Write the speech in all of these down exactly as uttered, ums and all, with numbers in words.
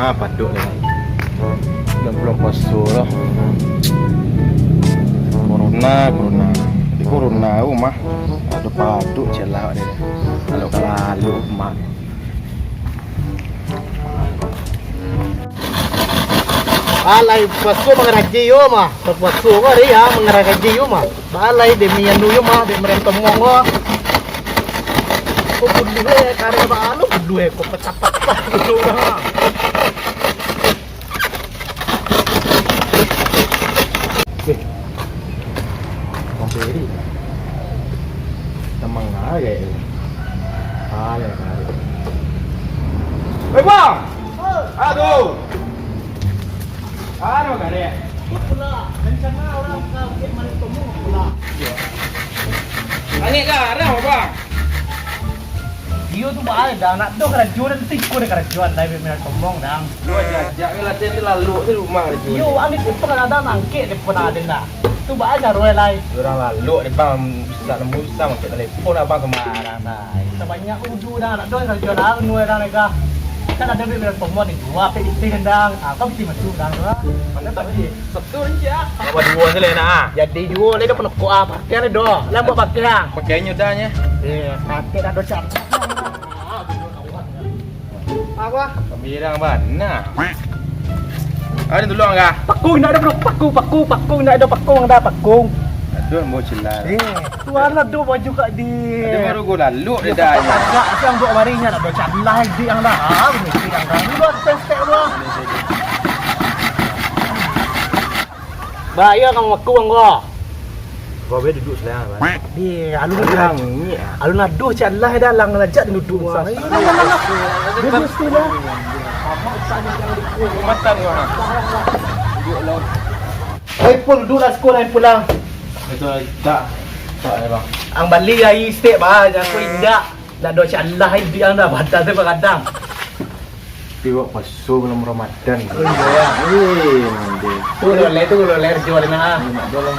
Paduk lah. Dah bulan puaso lah. Corona, corona. Di corona tu mah. Ado paduk celak deh. Kalau kalalu mak. Alai puaso mangaraji yo mah. Puaso ko ari ya mangaraji yo mah. Baalai demi anu yo mah, demi rentomong ko. Ko buluah eh, kareh baalai buluah eh, ko patah-patah buluah urang. Eh. Bang Peri. Tamang aja. Ah, ya, ya. Hei, Bang! Aduh! Anu, kareh. Pula, rencana urang ka Bukik Manis Tomong pula. Langik garang, Bang. Iyo tu bae, Dang. Nak doh karajo dan tiko deh karajo andai bek minal tomong, Dang. Lu aja, ajak lah, dia tu lalu tu rumah karajo. Iyo, angin tu pernah ada nangkek deh, pernah ada, Dang. Tu bae caro lai. Urang lalu deh, Bang. Susah nemu, susah masuk telepon abang sembarang, Dang. Sabanyak udu, Dang. Nak doh karajo lah, anu, Dang, lega. Kan ada bek minal tomong ni, dua pek di Dang. Ah, kau mesti masuk, Dang, tu lah. Mana tak boleh? Sabtu ni, ah. Awak duo se lah nak, ah. Jadi duo lai dah penekuk, ah. Pakai lah dah. Lah buat pakai, ah. Pakai nyo dah nyo. Eh, pakai dah doh cap. Apa? Kami bilang bana. Ada tolong kah? Pakung, indak ado pakung, pakung, pakung, indak ado pakung, dah pakung. Aduh, mau celak. Eh, tuan lah doh baju kak di. Ada baru gua lalu dia dah. Agak siang dua hari nya nak baca lah di yang dah. Ah, mesti yang dah. Ini buat step-step dulu. Bahaya kamu aku, Bang, gua. Gua be duduk sebelah, Bang. Di, alun Alang ni, ah. Alun aduh, cak lah dah, lang ajak duduk. Wah, susah. Iyo, lah, lah, lah. Dia mesti dah. Matan gua, nah. Duduk lah. Hai, Pul, duduk lah, sekolah, Pul, lah. Itu tak, tak, ya, Bang. Ang bali air stek, Bang. Jangan kau indak. Nak doh, cak lah, iduik ang dah. Batal tu, Bang, kadang. Tapi awak puaso bulan Ramadan. Oh, iyo, ya. Eh, nanti. Tu loleh tu, loleh kerjo ada nak. Nak ada lah.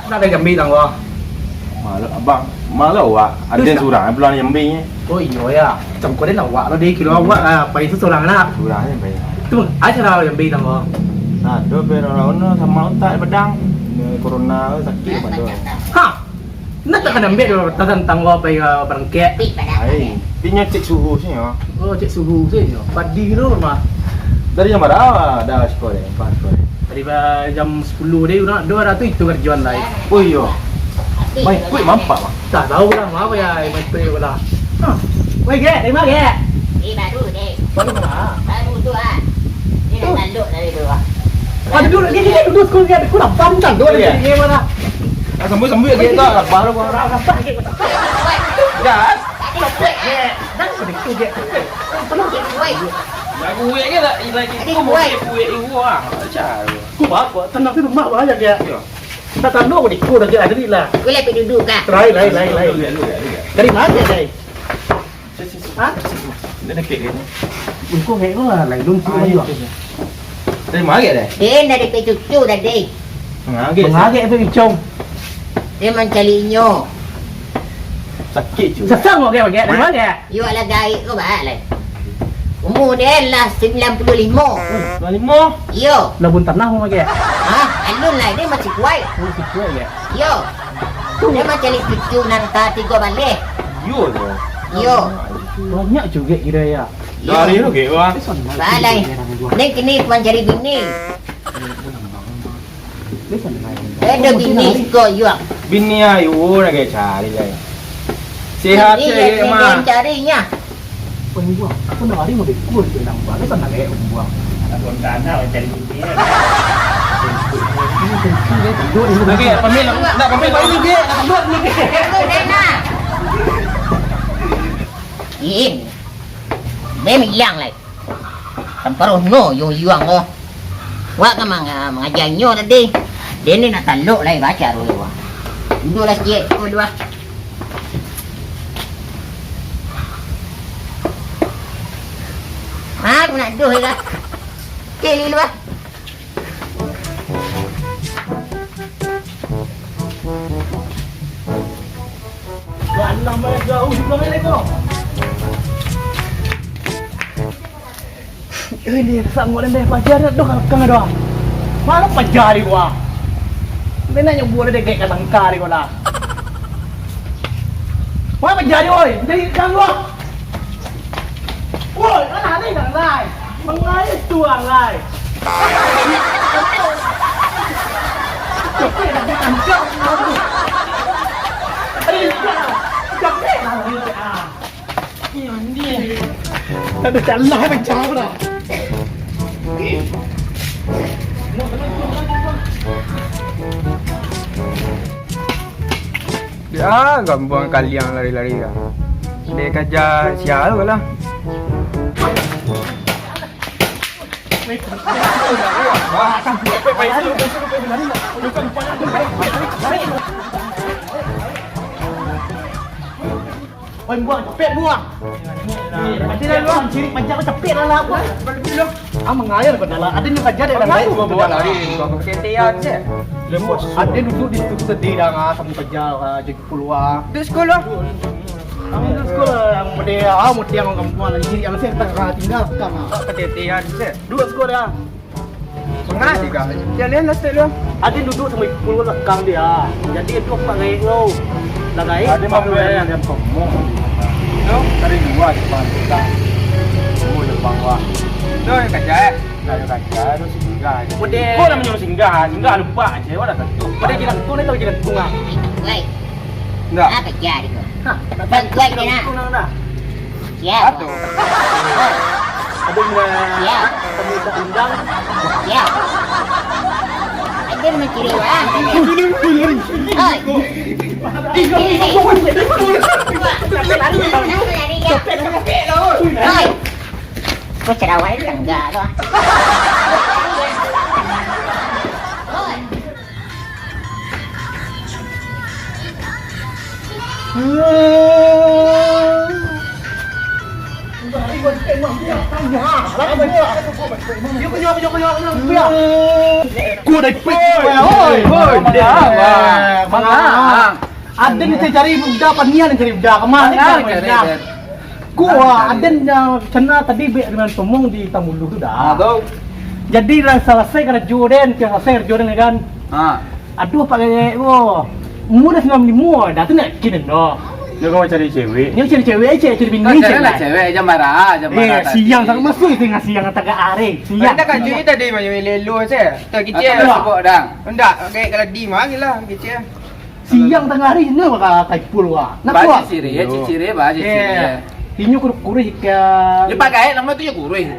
Nak ada jambi tang, wah. Malah, abang. Malah awak. Ada surang, eh, pulang jambi ni. Oh, iyo, ya. Macam kau dia nak awak lah, deh. Kilo awak, ah, apa itu surang nak. Surang ni, bayar. Tu, aja lah jambi tang, wah. Nah, tu, biar orang-orang sama utak di Padang. Ni corona, sakit, apa tu? Ha! Nak tak kena ambil dulu tentang gua apa yang barangkek. Ai, dia cek suhu sih, ya. Oh, cek suhu sih, ya. Padi dulu mah. Dari jam berapa dah sekolah, pas sekolah? Dari ba-, jam sepuluh deh, udah, dua ratus itu kerjaan lain. Oh, iyo. Main kuih mampak, Bang. Tak tahu lah, apa ya, main kuih lah. Hah. Weh, Gek, dari mana, Gek? Eh, baru, Dek. Baru mana? Baru tu, ah. Dia dah tanduk dari tu, ah. Ah, duduk lagi, dia duduk sekolah, dia kurang pantang tu, dia mana? Ah, sambut-sambut lagi, tak, lapar lu, Bang. Lapar lagi, lapar. Gas. Lapar, Gek. Dah, sedikit, Gek. Tenang. Weh. Lagu weh ke tak? Lagi kuih. Kuih, kuih, wah. Macam. Kau apa? Tenang, tu rumah banyak, Gek. Ya. Tak tanduk, aku dikut aja, ada ni lah. Kau lah pergi duduk, Kak. Lain, lain, lain, lain. Duduk, duduk, duduk, duduk. Dari mana, Dek? Sini, sini, sini. Hah? Sini, sini. Dia dekat dia ni. Engkau kayak kau lah, lain dulu. Ah, iya, iya. Dari mana dia? Dia dari Pecucu tadi. Mengagak, Mengagak apa, Bicong? Dia mencarinya. Sakit juga. Sesang kau kayak, kayak, dari mana? Yo lah gaik ko bah lai. Umur dia lah sembilan puluh lima. Sembilan puluh lima? Iyo. Labun tanah mau pakai? Ha? Alun lah, dia masih kuat. Oh, masih kuat ya? Iyo. Dia macam ni cucu nan ka tigo baleh. Iyo tu. Iyo. Banyak juga kira ya. Dari tu ke, wah. Balai. Ni kini tuan cari bini. Ada bini ko, Yuang. Bini ayo nak cari lai. Sehat. Bini se, ya, Mak. Carinya. Pembuang. Aku nak hari mau dikul tu nang buang. Kan nak kayak pembuang. Nak pun tanah cari bini. Okey, pamil. Nak pamil baru ni, nak pamil ni. Ini. Dia hilang lai. Samparono yo Yuang ko. Wak kan manga-, mangaja inyo tadi. Dek ni nak talok lai baca dulu, wak. Duduklah sikit, duduk dulu, ah. Ha, aku nak duh lah. Okey, dulu, ah. Alah, malah jauh di belakang ni, kau. Eh, ni, sasak muak den deh, paja dak doh ka lakang doh. Mano paja di gua? Den nak nyubuak dek ka tangka di gua lah. Mano paja di, oi? Jadi kang gua. Woi, kan aneh dah, Lai. Mangais tu, Lai. Capek dah, dia kancang. Aduh, capek dah, dia. Aduh, kalah macam mana? Ya, gambuang kaliang lari-lari ka. Dek kaja sia tu lah. Oi, buang, capek buang. Ni, pasti dah luang, ciri panjang capek lah lah, buang. Ah, mangair kau dah lah. Ada ni paja dek dalam baik. Bawa lari, kau pakai tian je. Ada duduk di situ tadi dah, ah, sama paja, ah, jadi keluar. Duduk sekolah. Kami duduk sekolah, yang model, ah, model yang kampuang lagi, yang saya tak tinggal, kan. Kau pakai tian je. Duduk sekolah. Pangah juga. Kalian lah, Tek, lu. Ada duduk sama Ipul lakang dia. Jadi itu apa gaek kau? Lah gaek. Ada apa mampu gaek? Ada apa mau? Tu? Dari dua depan kita. Oh, depan wah. Tu yang kaca, eh? Dah ada kaca, tu singgah. Model. Kau dah menyuruh singgah, singgah lupa aja, wah dah tentu. Model jilang tu ni tau jilang bunga. Wei. Ndak. Apa jadi kau? Hah? Bantuan kena. Siap. Aduh. Aduh, nah. Siap. Kamu tak undang. Siap. Ada mencuri orang. Hei. Hei. Hei. Kau cerawai enggak tu? Hei. Kau dah ipek, oi, oi. Ada ni cari budak, panian cari budak. Kemana kau cari budak? Ku, ah, aden, ah, cana tadi bek dengan tomong di Tambulu tu dah. Ah, tu. Jadi lah salasai karajo den, karajo salasai karajo den kan. Ha. Aduh, Pak Gayek ko. Umur dah sambilan puluah limo, dah tu nak kini dah. Dia kau cari cewek. Dia cari cewek, cari, cari bini, cari lah. Cewek, jangan marah, jangan marah. Eh, siang tak masuk itu dengan siang tak hari. Siang. Kita kan cuy tadi main lelo je. Tak kecil lah sebab dah. Ndak, kayak kalau di mana lah kecil. Siang tangah hari, ino bakal taipul, wah. Nak kuat. Ciri, ya, ciri, bah, ciri. Inyo kurus-kurus ikan. Dia pakai nama tu je kurus.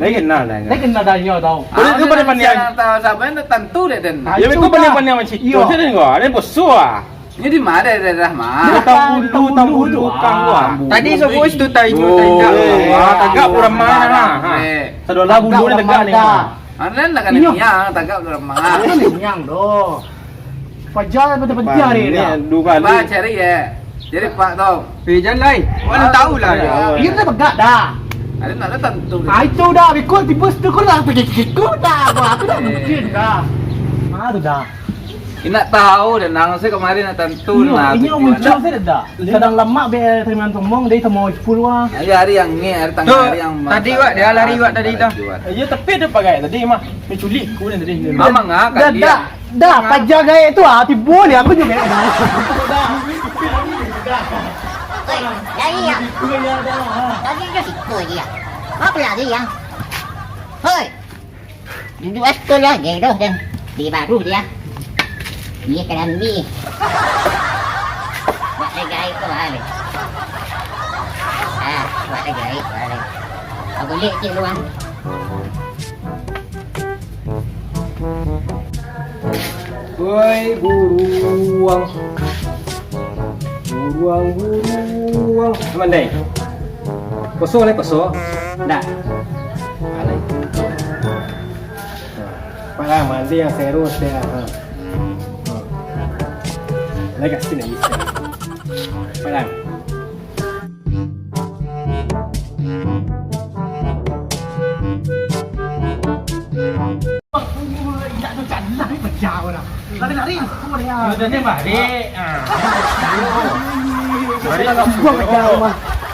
Dah kenal dah. Dah kenal dah inyo tau. Boleh tu pada pandai. Tahu siapa yang tentu dek den. Ya, betul pandai-pandai macam itu. Saya tengok, ada bosok ah. Ini di mana daerah mah? Tambulu, Tambulu, Kang, wah. Tadi sebut itu tai itu tai tak. Wah, tagak urang mana lah. Sadolah bulu ni tagak ni. Anan lah kan niang, tagak urang mah. Anan niang doh. Paja lah penting-penting hari ni. Dua kali. Bah, cari ya. Jadi Pak tu. Eh, jangan lai. Mana tahu lah. Dia dah pegat dah. Ada nak datang tu. Ah, itu dah, bikul tiba situ kau dah pergi siku dah. Wah, aku dah mungkin dah. Ah, tu dah. Nak tahu dah, nang saya kemarin nak tentu lah. Ini muncul saya dah. Kadang lamak be terima tomong, dia tomong sepuluh ah. Hari-hari yang ni, hari tengah hari yang tadi wak dia lari wak tadi tu. Ya, tapi ada pakai tadi mah. Menculik ku ni tadi. Amang ah, dah. Dah, paja gaek tu ah, tibo ni aku juga. Dah. Oi, lari ya. Lari ke situ aja ya. Apa lari ya? Hoi. Duduk atas lah, gaek tu dan. Di baru dia. Dia kalambi. Buat lagi gaek tu lah. Ah, buat lagi gaek tu lah. Aku lihat cik luang. Woi, buruang. Buruang, buruang. Mandai. Kosong lai, kosong. Ndak. Alai. Nah, palang mandi yang serius dia. Ha. Ha. Lai kasih lagi. Palang. Lari-lari. Udah ni balik. Ah. Balik.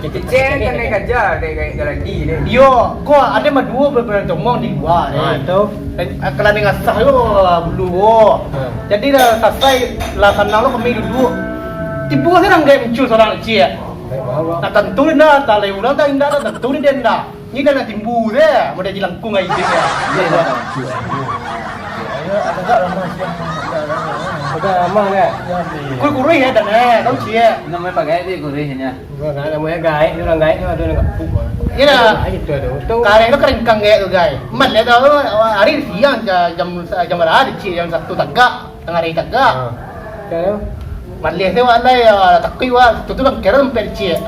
Cek kan naik gaja, naik, naik galadi ni. Yo, ko ado mah duo baranak tomong di lua ni. Ha, tu. Dan, ah, kalau naik asah lo bulu ko. Ha. Jadi lah sasai, lah sanang lo kami duduak. Tibo se urang gaek muncul surang ciek. Gaek baa? Nak tantu indak, tak lai urang tak indak, tak tantu ni dia indak. Ni dah nak timbu se, model jilangkung ai dia. Iyo, dah. Agak lamah sia. Agak lamah, kan? Kuruih-kuruih yo, Dan, eh. Tahu ciek. Namonyo pagai tu kuruihnyo. Bukan, namonyo gaek, urang gaek tu ado nan gapuk. Iyo dah. Gaek tu ado. Untuang kareh tu karengkang gaek tu, gaek. Mat liek tu, hari siang ja-, jam, jam bara ciek, jam satu tagak, tangah hari tagak. Ha. Kan tu? Maleh tu wak lai, ah, takuik wak, tu, tu bangker sampai ciek.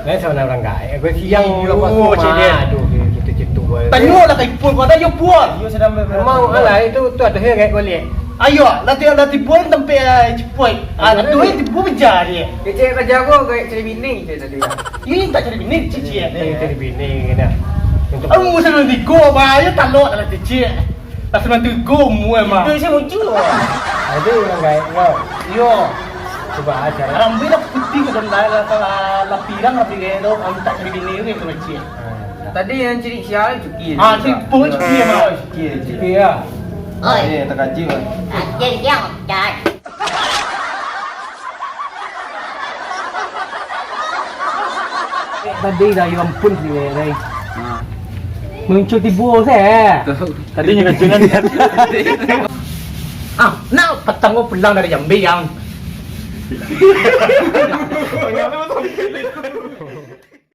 Lain sama urang gaek. Aku siang. Iyo, lapas tu, ciek, mah, dia. Aduh, gitu-gitu, wak. Tanyo lah ka Ipul, kau ado yo, Pul. Iyo, sadang ber-, memang ber-, alah, itu, tu ado yo gaek golek. Ayo, lah ti-, lah tibo tampek, ah, Cipoi. Ah, ayo, tu, ayo. Tibo beja dia. Kecek kerja aku, gaek cari bini, cek tadi. Iyo, tak cari bini, ciek, ciek. Iyo, cari bini, kena. Untuk aku musim tigo, bah, yo talok lah, ciek. Lah sambilan tigo umua mah. Itu isi muncul. Ado urang gaek kau. Iyo. Cubo aja. Rambut lah putiah, lah, lah, lah, lah pirang, lah pirang tu, mintak cari bini tu, tu kecil. Tadi nan ciek sia, Cuki. Ah, ciek pun Cuki mah. Cuki, Cuki. Cuki, yo. Oi. Eh, takajik, Bang. Takajik, yo, Dan. Eh, tadi dah, yo ampun, sih, Ray. Ha. Muncul tibo se. Tadi nyo kacunan. Ah, nak patang ko pulang dari Jambi, yang.